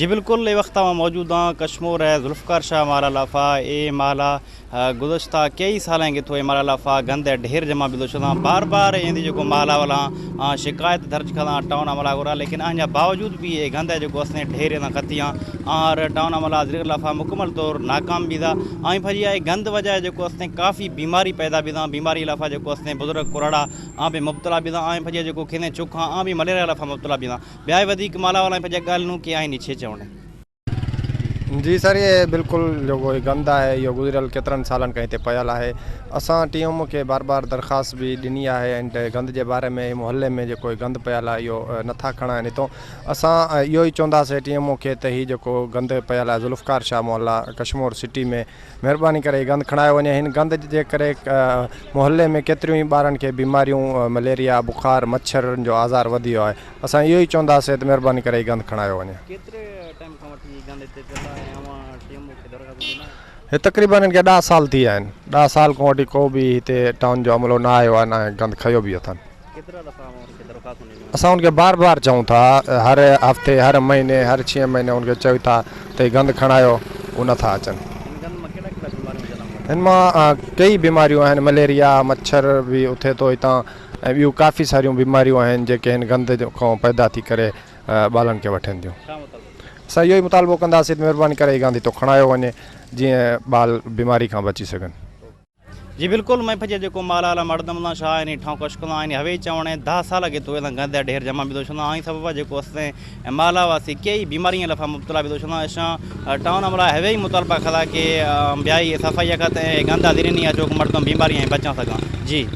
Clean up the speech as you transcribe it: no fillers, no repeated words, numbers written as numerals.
جي بلڪل اي وقت آئون موجود آن ڪشمور ۽ ذوالفقار شاهه مالا لافا اي مالا گذشته ڪيئي سالين کي ٿو اي مالا لافا گند ۽ ڍير جمع بيدو شدان بار بار ايندي جيڪو مالا والا آن شڪايت درج کدان ٽائون عملا گورا ليڪن آن جا باوجود به اي گند جيڪو اسين ڍير ايندان کتي آن آن ٽائون عملا ذريعي لافا مڪمل طور ناڪام بيدا آئين فجي اي گند وجہ جيڪو اسين ڪافي بيماري پيدا بيدا بيماري لافا جيڪو اسين بزرگ ڪوراڙا آن به مبتلا بيدا آئين فجي جيڪو کيندي چک آن به مليريا لافا مبتلا بيدا ٻيا وڌيڪ مالا والا پنهنجا ڳالهيون ڪي آهن ڇي چوڻ. جي سر اهي بلڪل جيڪو هي گند آهي اهو گذريل ڪيترن سالن کان هتي پيل آهي اسان ٽي ايم کي بار بار درخواست به ڏني آهي ۽ گند جي باري ۾ محلي ۾ جيڪو هي گند پيل آهي اهو نٿا کڻائن هتو اسان اهو ئي چونداسي ٽي ايم کي ته هي جيڪو گند پيل آهي ذوالفقار شاهه محلا ڪشمور سٽي ۾ مهرباني ڪري هي گند کڻايو وڃي هن گند جي ڪري محلي ۾ ڪيتريون ئي ٻارن کي بيماريون مليريا بخار مڇرن جو آزار وڌي ويو آهي اسان اهو ئي چونداسين ته مهرباني ڪري هي گند کڻايو وڃي. ڪيتري ٽائيم کان وٺي هي گند هتي پيل آهي ۽ اوهان ٽي ايم او کي درخواستون ڏنا آهن؟ هي تقريبن هن کي ڏهه سال ٿي ويا آهن ڏهه سال کان وٺي ڪو به هتي ٽائون جو عملو نه آيو آهي نه گند کنيو به اٿن. ڪيترا دفعا اوهان ان کي درخواستون ڏنيون آهن؟ اسان ان کي بار بار چئون ٿا هر هفتي هر مهيني هر ڇهين مهيني ان کي چئون ٿا ته هي گند کڻايو هو نه ٿا اچن. هن گند مان ڪهڙا ڪهڙا بيماريون جنم وٺن هن مان ڪيئي بيماريون آهن مليريا مڇر به اٿي ٿو هتان ۽ ٻيون ڪافي ساريون بيماريون آهن جيڪي هن گند کان پيدا ٿي ڪري ٻالن کي وٺن ٿيون. ڇا مطالبو ڪندو؟ اسان اهو ئي مطالبو ڪنداسين ته مهرباني ڪري هي گند هتو کڻايو وڃي جيئن ٻال بيماري کان بچي سگهن. جي بلڪل مئي پھجي جيڪو مال آلا مڙدم لان شاھ اني ٺائون ڪشڪ لان اني ھوي چوڻي داھ سال اڳي تو ايلان گند ڍير جمع بيدو شندا آئين سبب جيڪو اسين مالا واسي ڪيئي بيمارين لفا مبتلا بيدو شندا اشان ٽائون عملا ھوي ئي مطالبه کدا ڪي بيائي صفائي کت ۽ گندا ذريني اچوڪ مڙدم بيمارين ۽ بچان سگھان جي.